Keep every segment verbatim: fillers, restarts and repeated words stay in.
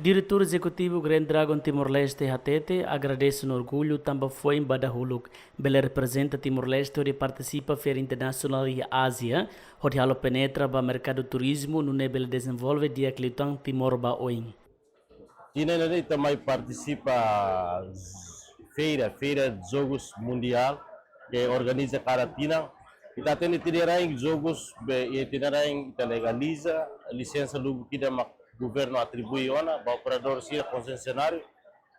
Diretór Ezekutivu Grand Dragon Timor-Leste hateten agradese no orgullu tanba foin ba dahuluk bele reprezenta Timor-Leste hodi partisipa Feira Internasionál iha Ázia, hodi halo penetra ba merkadu turizmu nune'e bele dezenvolve di'ak liután Timor ba oin. Tinan ida-ne'e ita mai partisipa feira, feira Jogus Mundiál, ke organiza kada tinan. Ita hatene tinan ida-ne'e Jogus, be, iha tinan ida-ne'e ita legaliza, lisensa lubuk ida mak governu atribui ona ba operadór sira konsesionáriu.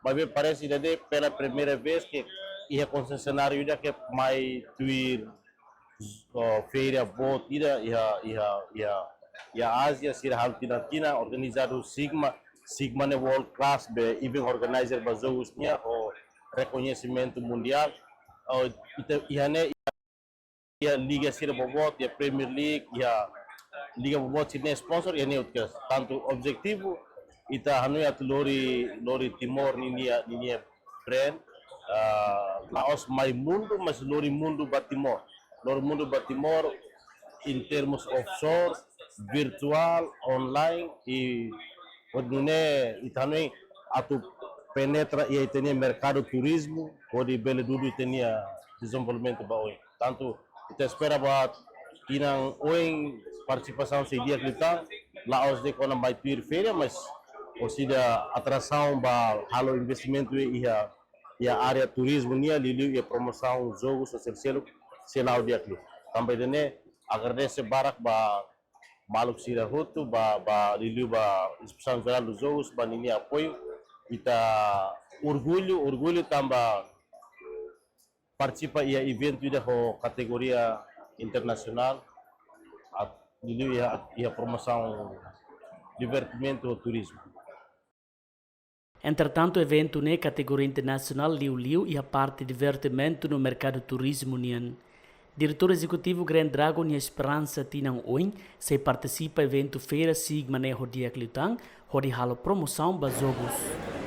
Maibé parese ida-ne'e pela primeira vez ke iha konsesionáriu ida ke mai tuir, oh, feira boot ida iha, iha, iha, iha Ázia, sira halo tinan-tinan, organizadu Sigma, Sigma ne'e world class, be event organizer ba Jogus nian, ho rekoñesimentu mundiál. Oh, ita, iha ne'e, iha liga sira boboot, iha Premier League, iha liga boboot sira-nia sponsor, iha ne'e utka. Tantu objetivu, ita hanoin atu lori, lori Timor ninia, ninia brand, ah, la'ós mai mundu, mas lori mundu ba Timor. Lori mundu ba Timor, em termos offshore, virtuál, online, i hodi nune'e ita hanoin atu penetra iha ita-nia merkadu turizmu, hodi bele dudu ita-nia dezenvolvimentu ba oin. Tantu, ita espera ba tinan oin partisipasaun sei di'ak liután, la'ós de'it kona-ba tuir feira, mas orsida atrasaun ba halo investimentu iha, iha área turizmu nian, liuliu iha promosaun jogu sosiál seluk, sei la'o di'ak liu. Tanba ida-ne'e, agradese barak ba maluk sira hotu, ba, ba liuliu ba Inspesaun Jerál dos Jogus, ba ninia apoiu. Ita orgullu, orgullu tanba partisipa iha eventu ida ho kategoria internasionál, at-, liuliu iha, iha promosaun divertimentu ho turizmu. Entretantu, eventu ne'e kategoria internasionál liuliu iha parte divertimentu no merkadu turizmu nian. Diretór Ezekutivu Grand Dragon iha esperansa tinan oin sei partisipa eventu feira Sigma ne'e ho di'ak liután, hodi halo promosaun ba jogus.